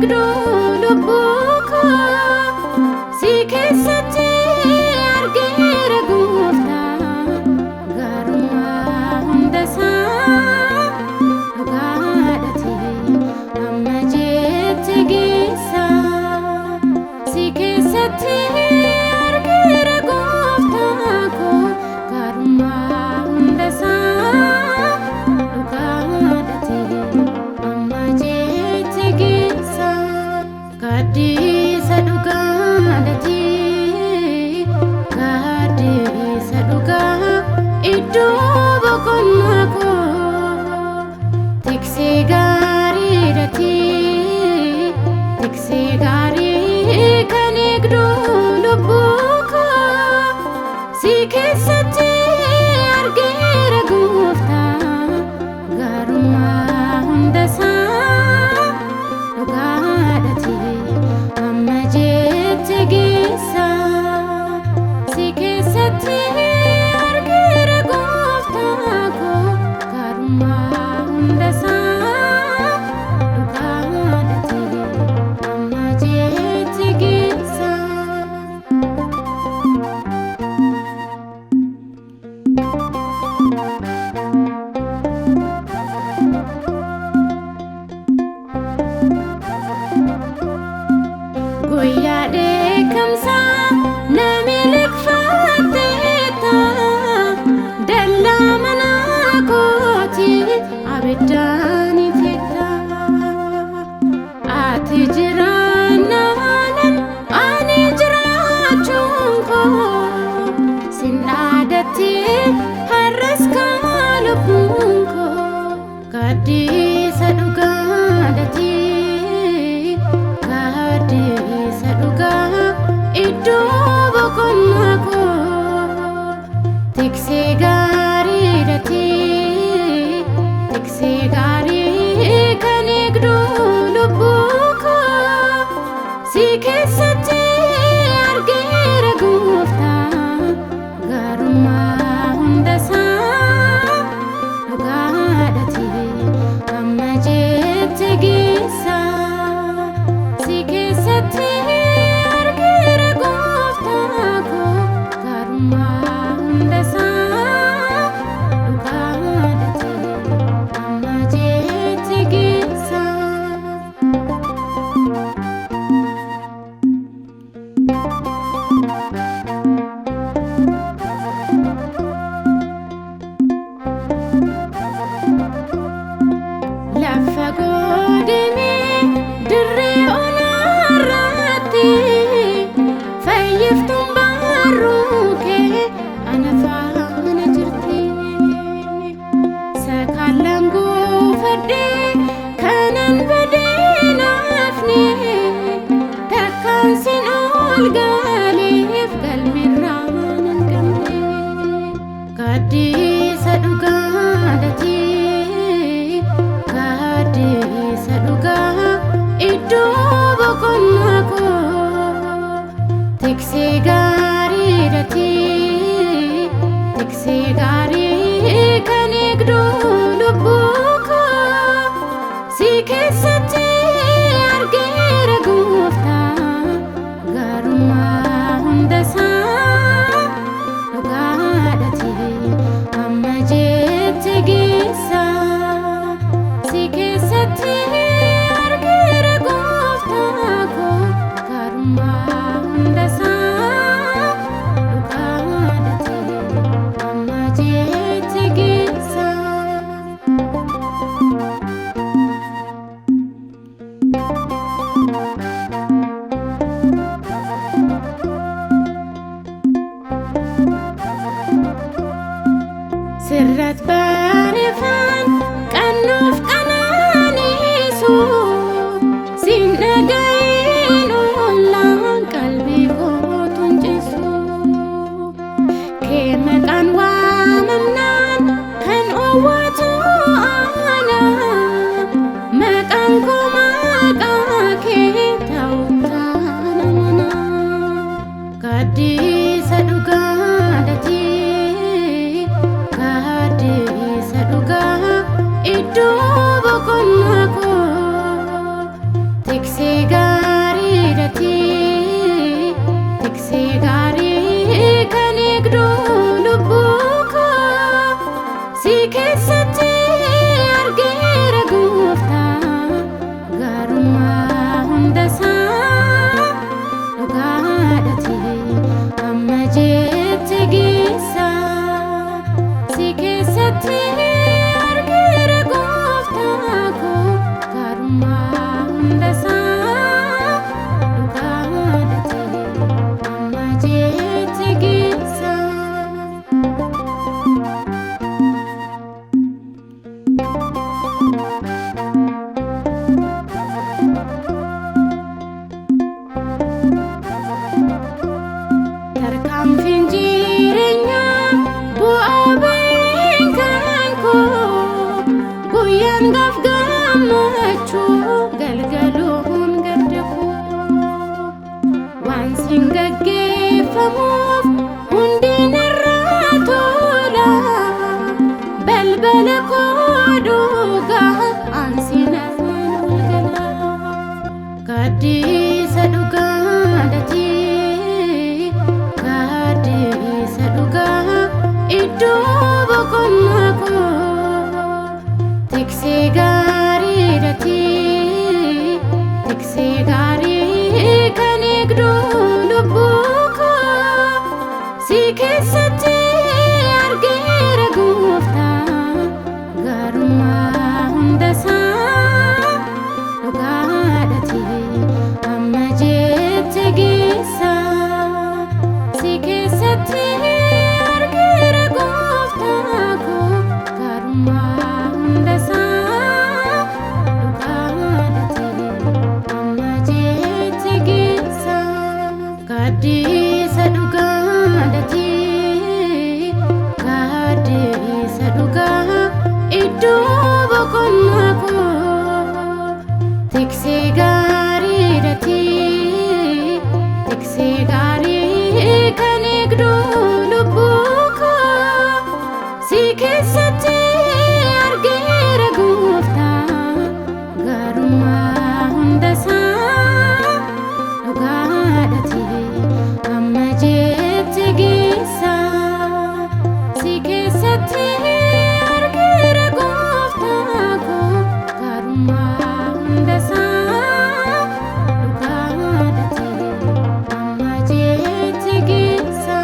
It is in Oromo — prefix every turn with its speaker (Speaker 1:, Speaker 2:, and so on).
Speaker 1: eegdu lubbuu koo si keessatti argeera gooftaa gaarummaa hundasaa dhugaadhati amma jette geessa si keessatti argeera gooftaa koo gaarummaa hundasaa dhugaadhati amma jette geessa gaaddisa dhugaadhati gaaddisa dhugaa iddoo boqonnaa koo tiksee gaariidhati tiksee gaarii kan eegdu lubbuu koo si keessatti argeera gooftaa gaarummaa hundasaa dhugaadhati amma jette geessa si keessatti argeera gooftaa koo gaarummaa hundasaa dhugaadhati amma jette geessa. Guyyaa dheekkamsaa na miliqfatteetta dallaa mana kooti abiddaan ifetta ati jiraannaanan ani jiraachuun koo sin dhaadatti har'as kaa lubbuun koo gaaddisa dhugaadhati gaaddisa dhugaa iddoo boqonnaa koo tiksee gaariidhati tiksee gaarii kan eegdu lubbuu koo si keessatti argeera gooftaa gaarummaa hundasaa dhugaadhati amma jette geessa si keessatti argeera gooftaa koo gaarummaa hundasaa dhugaadhati amma jette geessa. Lafa godinee dirree onaarratti fayyiftuun barruu kee ana faana jirti. Sakaallaan guufadhee kanan badee naafne takkaan sin ol galeef galmirraa nan qabne. Gaaddisa dhugaadhati gaaddisa dhugaa iddoo boqonnaa koo tiksee gaariidhati tiksee gaarii kan eegdu lubbuu koo si keessatti argeera gooftaa gaarummaa hundasaa dhugaadhati amma jette geessa si keessatti argeera gooftaa koo gaarummaa hundasaa dhugaadhati amma jette geessa. Sirrat bareefan qannoof qanaaniisu sin dhaga'iin ollaan qalbii kootu hin ciisu. Kee maqaan waamamnaan kan owwaatu ana maqaan koo maqaa kee ta'u taana mana. Gaaddisa dhugaadhati gaaddisa dhugaa iddoo boqonnaa koo. Tiksee gaarii dhatii, tiksee gaarii kan eegdu lubbuu koo, si keessatti argeera gooftaa gaarummaa hundasaa. Dhugaadhati amma jette geessa, si keessatti argeera gooftaa koo gaarummaa hundasaa. Dhugaadhati amma jette geessa. Tarkaanfiin jireenyaa bu'aa bahiin kan koo, guyyaan gaaf gammachuu galgaluun gadda koo. Waan siin gaggeeffamuuf hundi narraa tola, balbala koo dhugaa ansinaan ol gala. Gaaddisa dhugaadhati, gaaddisa dhugaa iddoo boqonnaa koo. Tiksee gaarii dhati, tiksee gaarii kan eegdu lubbuu koo, si keessatti argeera gooftaa gaarummaa hundasaa. Dhugaadhati amma jette geessa, si keessatti argeera gooftaa koo gaarummaa hundasaa. Dhugaadhati amma jette geessa. Gaaddisa dhugaadhati, gaaddisa dhugaa iddoo boqonnaa koo. Tiksee gaarii dhati, tiksee gaarii kan eegdu lubbuu koo, si keessatti argeera gooftaa gaarummaa hundasaa. Dhugaadhati amma jette geessa, si keessatti argeera gooftaa koo gaarummaa hundasaa. Dhugaadhati amma jette geessa.